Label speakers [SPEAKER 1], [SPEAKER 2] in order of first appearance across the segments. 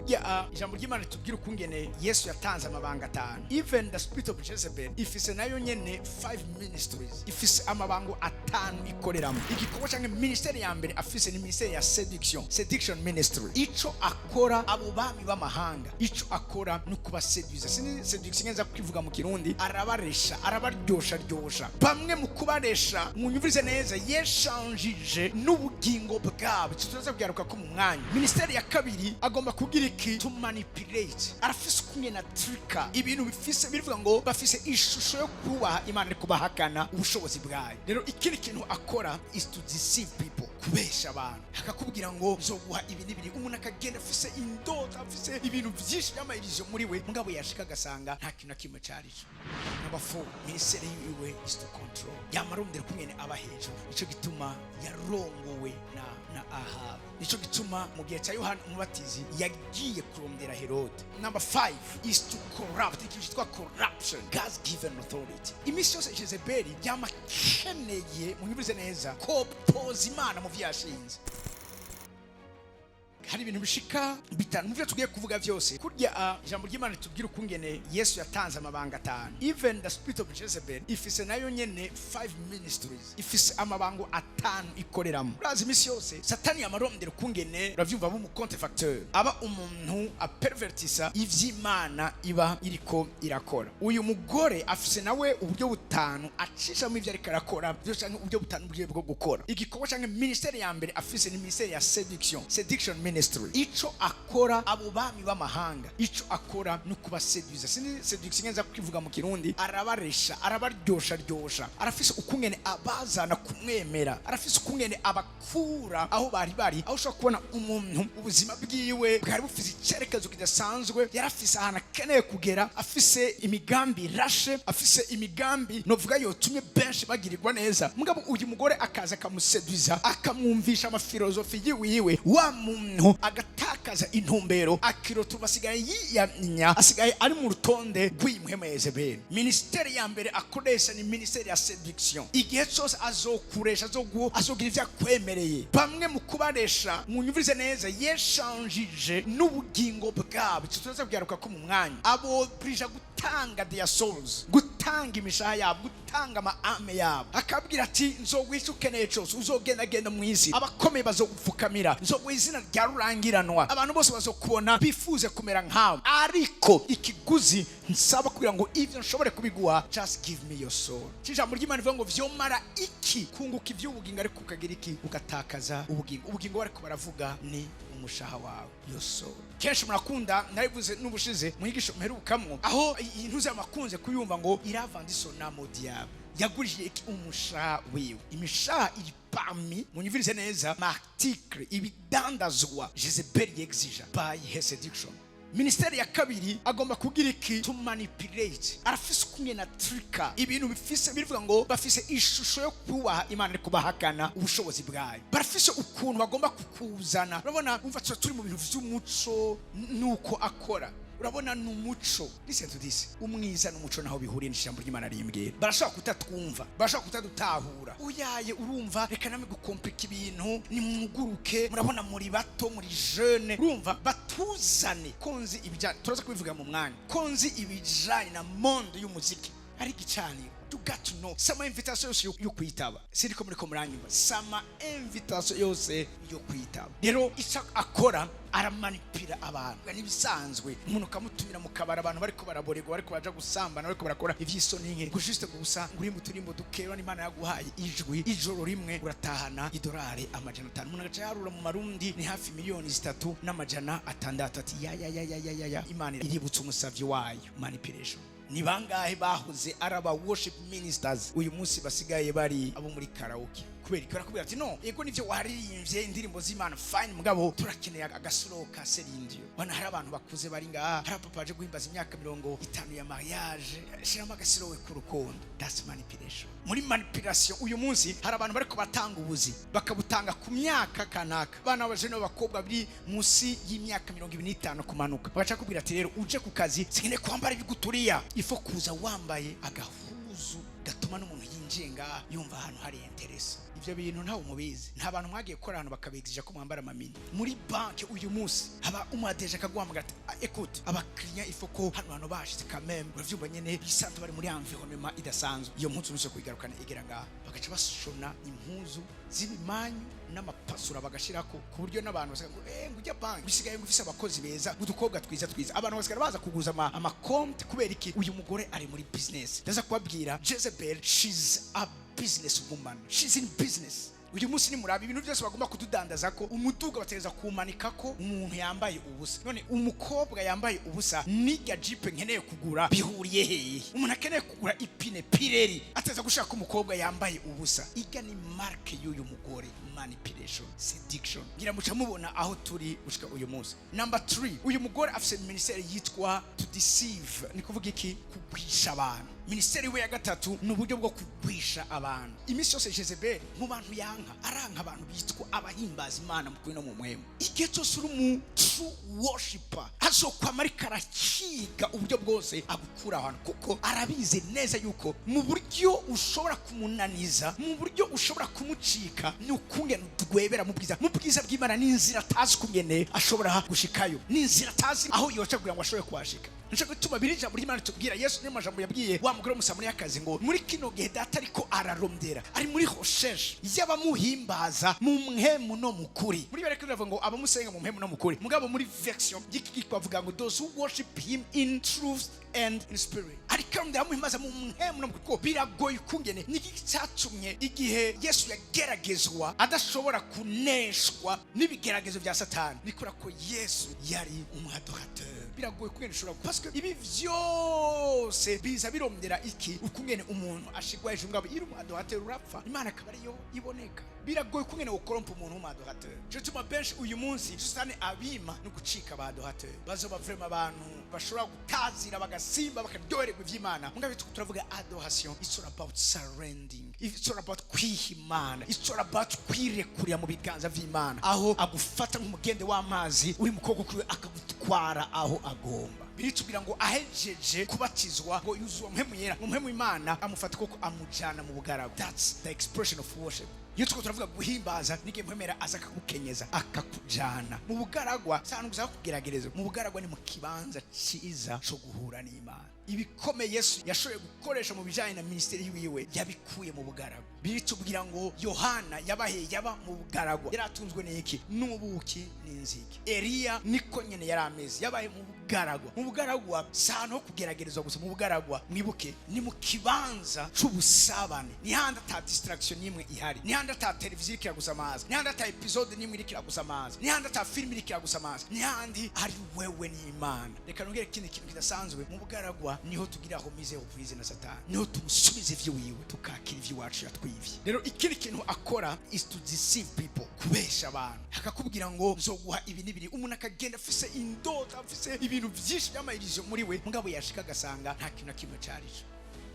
[SPEAKER 1] Kurya ijambo ry'Imana ritubwira ukungene Yesu yatanze amabanga atanu, even the spirit of Jezebel ifise nayo nyene five ministries, ifise amabango atanu ikoreramo. Igikorwa canke ministeri ya mbere afise ni ministeri ya seduction, seduction ministry. Ico akora abo bami b'amahanga, ico akora ni ukubaseduza. Sini seduction neza kwivuga mu Kirundi, arabaresha, arabaryosha ryosha. Bamwe mu kubaresha, munyumvirize neza, yeshanjije n'ubugingo bwabo. Icyo tuza kugaruka ko mu mwanya. Ministeri ya kabiri agomba kugira iki? To manipulate. Arafise ukumwe na trika ibintu bifise bivuga ngo bafise ishusho yo kubaha Imana ariko bahakana ubushobozi bwayo. Rero ikindi kintu akora is to deceive people, kubesha abantu, akakubwira ngo nzoguha ibi n'ibiri. Umuntu akagenda afise indoto, afise ibintu byinshi by'ama illusion muri we, mugabo yashika agasanga nta kintu na kimwe carico. Number four, ministeri yiwe is to control. Yamarondera kumwene aba hejuru. Nico gituma yarongowe na Ahabu. Nico gituma mu gihe cya Yohana Umubatizi yagiye kurondera Herode. Number five is to corrupt, ikintu cyitwa corruption, God's given authority. Iminsi yose Jezebeli yama akeneye, munyumvirize neza, kopoza Imana mu vyo yashinze. Hari ibintu bishika bitanu mu byo tugiye kuvuga byose. Kurya ijambo ry'Imana ritubwira ukungene Yesu yatanze amabanga atanu, even the spirit of Jezebel ifise nayo nyene five ministries, ifise amabango atanu ikoreramo. Urazi, iminsi yose Satani yamarondera ukungene, uravyumva, aba umu contrefacteur, aba umuntu apervertisa ivy'Imana iba iriko irakora. Uyu mugore afise nawe uburyo butanu acishamo ivyo ariko arakora byose, canke uburyo butanu bwiwe bwo gukora igikorwa canke ministeri ya mbere afise ni ministeri ya seduction, seduction ministry. Ico akora abo bami b'amahanga, ico akora ni ukubaseduza. Sini seduction neza kwivuga mu Kirundi, arabaresha, arabaryosha ryosha. Arafise ukungene abazana kumwemera, arafise ukungene abakura aho bari bari, aho ushobora kubona umuntu ubuzima bwiwe bwari bufise icyerekezo kidasanzwe, yarafise ahantu akeneye kugera, afise imigambi irashe, afise imigambi novuga yotumye benshi bagirirwa neza. Mugabo uyu mugore akaza akamuseduza, akamwumvisha amafilozofi yiwiwe, wa muntu agatakaza intumbero, akirotuva asigaye yiyamya, asigaye ari mu rutonde rw'impwemu ya Yezebeli. Ministeri ya mbere akoresha ni ministeri ya seduction. Igihe cyose azokuresha, azogira ivyo akwemereye. Bamwe mu kubaresha, munyumvirize neza, yeshanjije n'ubugingo bwabo. Icyo tuza kugaruka ko mu mwanya. Abobrija gutanga their souls, gutanga imishaha yabo, gutanga ama âme yabo. Akabwira ati: "Nzoguha icyo ukeneye cyose, uzogendagenda mu isi, abakomeye bazogupfukamira, nzoguha izina rya rurangiranwa, abantu bose bazokubona bifuze kumera nkawe, ariko ikiguzi nsaba kugira ngo ivyo nshobore kubiguha, just give me your soul." Ijambo ry'Imana rivuga ngo vyomara iki kunguka ivy'ubugingo ariko ukagira iki? Ugatakaza ubugingo. Ubugingo bariko baravuga ni umushaha wawe, your soul. Kenshi murakunda, narivuze n'ubushize mu nyigisho mperukamwo, aho intuze amakunze kuyumva ngo il a vendu son âme au diable, yagurishije iki? Umushaha wiwe. Imishaha iri parmi, munyumvirize neza, ma article, ibidandazwa Jezebel yexija by her seduction. Ministeri ya kabiri agomba kugira iki? To manipulate. Arafise ukumwe na trika ibintu bifise bivuga ngo bafise ishusho yo kubaha Imana ariko bahakana ubushobozi bwayo. Barafise ukuntu bagomba kukuzana. Urabona, umva, tuba turi mu bintu vy'umuco, nuko akora, urabona, ni umuco. Listen to this, umwiza n'umuco naho bihuriye n'ijambo ry'Imana rimbwira. Barashobora kutatwumva, barashobora kutadutahura. Uyaye, urumva, reka namwe gukomplika ibintu, nimwuguruke, murabona muri bato, muri jeune. Urumva, batuzane konzi ibijyanye, turaza kubivuga mu mwanya, konzi ibijanye na monde y'umuziki ari igicaniro. You got to know sama invitation yose yo kwitaba. Siriko muriko muranyumva? Sama invitation yose yo kwitaba. Rero icyo akora, aramanipira abantu. N'ibisanzwe, umuntu ukamutumira mu kabari, abantu bariko baraborerwa, bariko baraja gusambana, bariko barakora ivy'isoni nke, ngo juste gusa ngo uri mu turimbo dukeya n'Imana yaguhaye ijwi, ijoro rimwe uratahana idolari 500. Umuntu agaca yarura mu Marundi, ni hafi miliyoni 3,600. Ati: "Ya ya ya ya ya ya ya, Imana iributsa umusavyi wayo." Manipulation. Ni bangahe bahoze ari aba worship ministers uyu munsi basigaye bari abo muri karaoke? Kubera iki? Barakubwira ati: "No, yego, nivyo, waririmbye indirimbo z'Imana, fine, mugabo turakeneye agasoro ka Celine Dion. Bana, hari abantu bakuze bari ngaha, hari papa aje guhimbaza imyaka 50 ya mariage, shiramo agasoro we k'urukundo." That's manipulation. Muri manipulation uyu munsi hari abantu bariko batanga ubuzi, bakabutanga ku myaka kanaka, abana b'abajene b'abakobwa biri munsi y'imyaka 25 kumanuka. Bagaca kubwira ati: "Rero uje ku kazi sinkeneye kwambara ibiguturiya, ifo kuza wambaye agahuzu." Gatuma n'umuntu yinjiye ngaha yumva ahantu hari intéressant. Ivyo bintu ntawe mubizi. Nta bantu mwagiye gukora ahantu bakabegizija ko mwambara ama mini. Muri banki uyu munsi haba umu ADG akaguhamagara ati: "Ah, écoute, abakiriya, il faut ko hano hantu bashize quand même, uravyumva nyene, bisanzwe bari muri environnement idasanzwe. Iyo mpuzu nuse kuyigarukana igera ngaha." Bagaca bashona impuzu z'ibimanyu n'amapasura, bagashirako ku buryo n'abantu basigaye ngo ngo ujya banki bisigaye ngo ufise abakozi beza, udukobwa twiza twiza. Abantu basigara baza kuguza ama amakonti. Kubera iki? Uyu mugore ari muri business. Ndaza kubabwira, Jezebel, she's a business woman, she's in business. Uyu munsi nimuraba ibintu byose bagomba kutudandaza ko umuduga, bategereza kuwumanika ko umuntu yambaye ubusa. None umukobwa yambaye ubusa n'irya jipe nkeneye kugura bihuriye hehe? Umuntu akeneye kugura ipine Pirelli ateza gushaka umukobwa yambaye ubusa. Irya ni marque y'uyu mugore, manipulation, seduction. Ngira muca mubona aho turi gushika uyu munsi. Number 3, uyu mugore afise ministère yitwa to deceive. Ni kuvuga iki? Kugwisha abantu. Ministère we ya gatatu ni uburyo bwo kugwisha abantu. Iminsi yose Jezebel mu bantu yanka, aranka abantu bitwa abahimbaza Imana mu kuri no mu mpwemu. Igihe cyose uri mu true worshiper, azokwama ariko arakiga uburyo bwose agukura ahantu, kuko arabizi neza yuko mu buryo ushobora kumunaniza, mu buryo ushobora kumucika, ni ukungene udwebera mu bwiza bw'Imana. N'inzira atazi ukungene ashobora gushikayo, n'inzira atazi aho yoca kugira ngo ashobore kuhashika. Nico gituma biri ijambo ry'Imana tubwira. Yesu niyo majambo yabwiye wa mugore w'Umusamariyakazi ngo muri kino gihe Data ariko ararondera, ari muri recherche y'abamuhimbaza mu mpwemu no mu kuri. Muri bareke biravuga ngo abamusenga mu mpwemu no mu kuri, mugabo muri version y'iki bavuga ngo those who worship him in truth and in spirit. Ariko arondera abamuhimbaza mu mpwemu no mu kuri, kuko biragoye ukungene. Niki cyatumye igihe Yesu yageragezwa adashobora kuneshwa n'ibigeragezo bya Satani? Ni kubera ko Yesu yari umu adorateur. Biragoye kungene ushobora, parce que ibi vyose biza birondera iki? Ukungene umuntu ashigwa hejuru. Ngabo iri umu adorateur urapfa, Imana akaba ariyo iboneka. Biragoye kungene ukorompa umuntu w'umu adorateur. Cyo tuma benshi uyu munsi Satani abima no gucika aba adorateur, bazoba vraiment abantu bashobora gutazira, bagasimba, bakaryohererwa ivy'Imana. Mugabe turavuga adoration, it's all about surrendering, it's all about kwiha Imana, it's all about kwirekurira mu biganza vy'Imana, aho agufata nk'umugende w'amazi uri mu kuboko kwiwe, akagutwara aho agomba. Biritubwira ngo ahejeje kubatizwa ngo yuzuye Mpwemu Yera, ngo Mpwemu Imana amufata koko amujana mu bugaragu. That's the expression of worship. Iyo turiko turavuga guhimbaza, n'igihe Mpwemu Yera aza akagukenyeza, akakujana mu bugaragwa. Si ahantu gusa kugeragereza mu bugaragwa, ni mu kibanza ciza co guhura n'Imana. Ibikomeye Yesu yashoboye gukoresha mu bijanye na minisiteri yiwe yabikuye mu bugaragwa. Biritubwira ngo Yohana yabahe yaba mu bugaragwa, yari atunzwe n'iki? N'ubuki n'inzige. Eliya niko nyene yari ameze, yabaye mu bugaragwa. Mu bugaragwa si ahantu ho kugeragerezwa gusa. Mu bugaragwa, mwibuke, ni mu kibanza c'ubusabane, ni handi ata distraction n'imwe ihari, ni handi ata televiziyo iriko iragusamaza, ni handi ata episode n'imwe iriko iragusamaza, ni handi ata filime iriko iragusamaza, ni handi ari wewe n'Imana. Reka nongere ikindi kintu kidasanzwe: mu bugaragwa niho tugira remise reprise na Satani, niho tumusubiza ivy'iwiwe, tukakira ivy'iwacu yatwivye. Rero ikindi kintu akora is to deceive people, kubesha abantu. Akakubwira ngo nzoguha ibi n'ibiri. Umuntu akagenda afise indoto, afise ibintu vyinshi by'ama illusion muri we, mugabo yashika agasanga nta kintu na kimwe carico.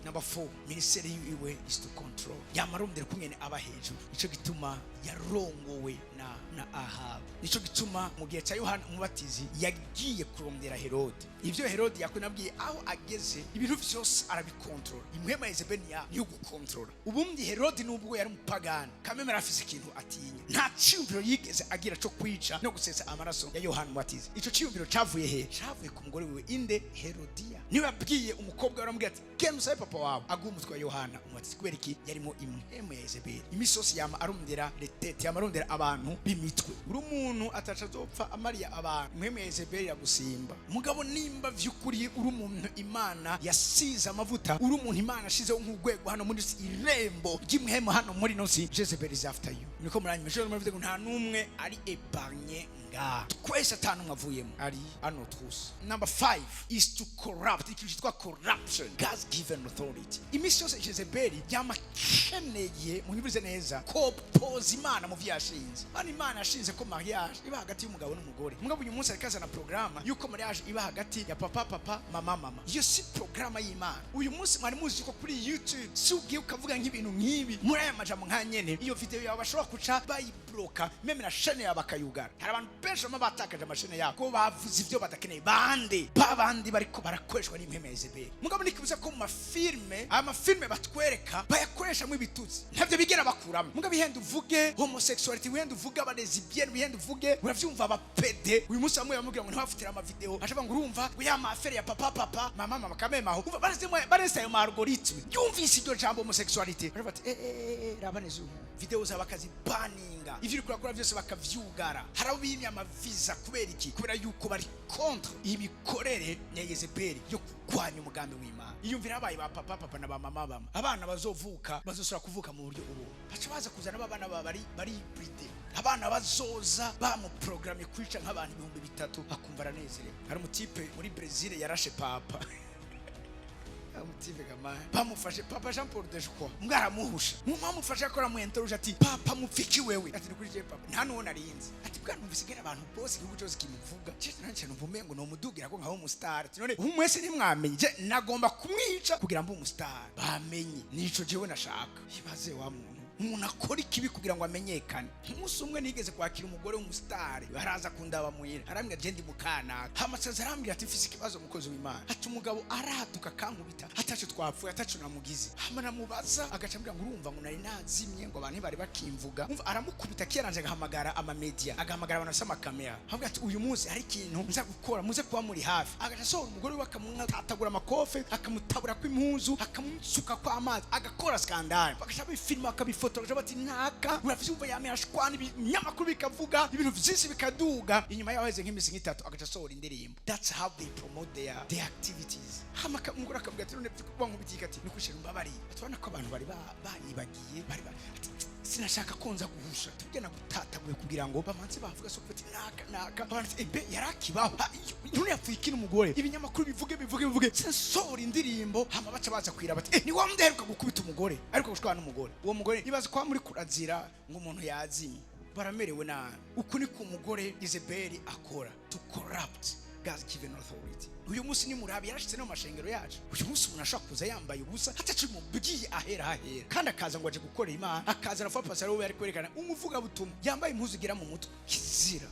[SPEAKER 1] Number 4, ministeri yiwe is to control. Yamarondera kungene aba hejuru. Nico gituma yarongowe na Ahabu. Nico gituma mu gihe cya Yohana Umubatizi yagiye kurondera Herode. Ivyo Herode yakwe nabwiye, aho ageze ibintu vyose arabikontrola. Impwemu ya Yezebeli niyo gukontrola. Ubundi Herode, nubwo yari umupagani, kameme arafise ikintu atinya. Nta ciyumviro yigeze agira co kwica no gusesa amaraso ya Yohana Umubatizi. Ico ciyumviro cavuye he? Cavuye ku mugore wiwe inde? Herodiya. Niwe yabwiye umukobwa we, aramubwira ati: "Genda usabe papa wawe aguhe umutwe wa Yohana Umubatizi." Kubera iki? Yarimo impwemu ya Yezebeli. Imisi yose yama arondera les têtes, yama arondera abantu b'imitwe. Uri umuntu ataca azopfa amariye abantu, impwemu ya Yezebeli iragusimba. Mugabo nimba vy'ukuri uri umuntu Imana yasize amavuta, uri umuntu Imana ashizeho nk'urwego hano muri irembo ry'impwemu hano muri no si, Jezebel is after you. Niko muranyuma ejo muravuze ngo nta n'umwe ari épargné ngaha, twese ata n'umwe avuyemo, ari hano twose. Number 5 is to corrupt, ikintu cyitwa corruption, God's given authority. Iminsi yose Jezebeli yama akeneye, munyumvirize neza, kopoza Imana mu vyo yashinze. Hano Imana yashinze ko mariage iba hagati y'umugabo n'umugore, mugabo uyu munsi ariko azana porogaramu y'uko mariage iba hagati ya papa papa, mama mama. Iyo si porogaramu y'Imana. Uyu munsi mwari muzi ko kuri YouTube si ugiye ukavuga nk'ibintu nk'ibi muri aya majambo nka nyene, iyo video yawe bashobora kuca bayibloka, même na chaîne yabo bakayugara. Hari abantu benshi bama batakaje ama chaînes yabo ko bavuze ivyo badakeneye. Bande babandi bariko barakoreshwa n'impwemu ya Yezebeli. Mugabo nikibuza ko mu ma films, aya ma films batwereka bayakoreshamo ibitutsi, ntabyo bigera bakuramo. Mugabo ihenda uvuge homosexuality, wihenda uvuge aba lesbiennes, wihenda uvuge, uravyumva, aba pédés. Uyu munsi bamwe bamubwira ngo ntibafatire ama vidéos, aje ngo urumva ngo ya ma affaires ya papa, papa, mama, mama kamemaho. Umva, barese ayo ma algorithmes, yumvise iryo jambo homosexuality, baravuga bati: "Eh eh eh, raba neza uyu." Vidéo zabo bakazibaninga, ivyo uriko urakora byose bakavyugara. Hari abo bimye ama visa. Kubera iki? Kubera yuko bari contre imikorere ya Yezebeli yo kurwanya umugambi w'Imana. Iyumvira habaye ba papa, papa na ba mama, bama abana bazovuka bazosubira kuvuka mu buryo ubu, baca baza kuzana abana baba bari hybride, abana bazoza bamuprogramye kwica nk'abantu 3000, akumva aranezerewe. Hari umu type muri Brazil yarashe papa, umu type kama bamufashe, Papa Jean Paul de Joie, mwaramuhusha mumamufashe akora mu interroge, ati: "Papa mupfiki wewe?" Ati: "Ni je papa, nta nuwo narinzi." Ati: "Bwana, numvise ingene abantu bose, igihugu cyose kimuvuga, cyo nanje numva umengo no mudugira ko nkaho umu star." Ati: "None ubu mwese ntimwamenye? Je nagomba kumwica kugira mbe umu star, bamenye nico jewe nashaka." Ibaze wa muntu, umuntu akora ikibi kugira ngo amenyekane. Umunsi umwe nigeze kwakira umugore w'umusitari, baraza kundaba muhira, arambwira: "Je ndi mukanaka." Hamasazi arambwira ati: "Mfise ikibazo, umukozi w'Imana." Ati: "Umugabo araduka akankubita ataco twapfuye, ataco namugize." Hama namubaza, agaca ambwira ngo: "Urumva," ngo "nari nazimye," ngo "abantu ntibari bakimvuga." Umva, aramukubita kiyaranje, agahamagara ama médias, agahamagara abantu bafise amakamera, avuga ati: "Uyu munsi hari ikintu nza gukora, muze kuba muri hafi." Agaca asohora umugore we, akamwatatagura amakofe, akamutabura kw'impuzu, akamusuka kw'amazi, agakora scandale, bagaca bifilma, bakabifotora, bagaca bati: "Naka." Uravyumva, yame ashwana, ibinyamakuru bikavuga, ibintu vyinshi bikaduga. Inyuma yaho haheze nk'imisi nk'itatu, agaca asohora indirimbo. That's how they promote their activities. Hama umugore akavuga ati: "None bankubitiye?" Ati: "Nikushira, umbabariye." Ati: "Urabona ko abantu bari banyibagiye, bari ati sinashaka ko nza guhusha tubye nagutataguye kugira ngo bamanze bavuga so ati naka naka." Abantu ati: "Ebe yarakibaho." Ha, none yapfuye iki n'umugore? Ibinyamakuru bivuge, bivuge, bivuge, sinsohora indirimbo. Hama baca baza kwira bati: "Eh, ni wa mundi aheruka gukubita umugore, ariko gushwana n'umugore." Uwo mugore ibaza kwa muri kurazira ngo umuntu yazimye, baramerewe nabi. Uku ni ku mugore Yezebeli akora to corrupt God's given authority. Uyu munsi ni murabi yarashitse no mu mashengero yacu. Uyu munsi umuntu ashobora kuza yambaye ubusa, ataci mubwiye ahera hahera, kandi akaza ngo aje gukorera Imana, akaza arafa pastor we ari kwerekana umuvuga butumwa yambaye impuzu igera mu mutwe. Kizira.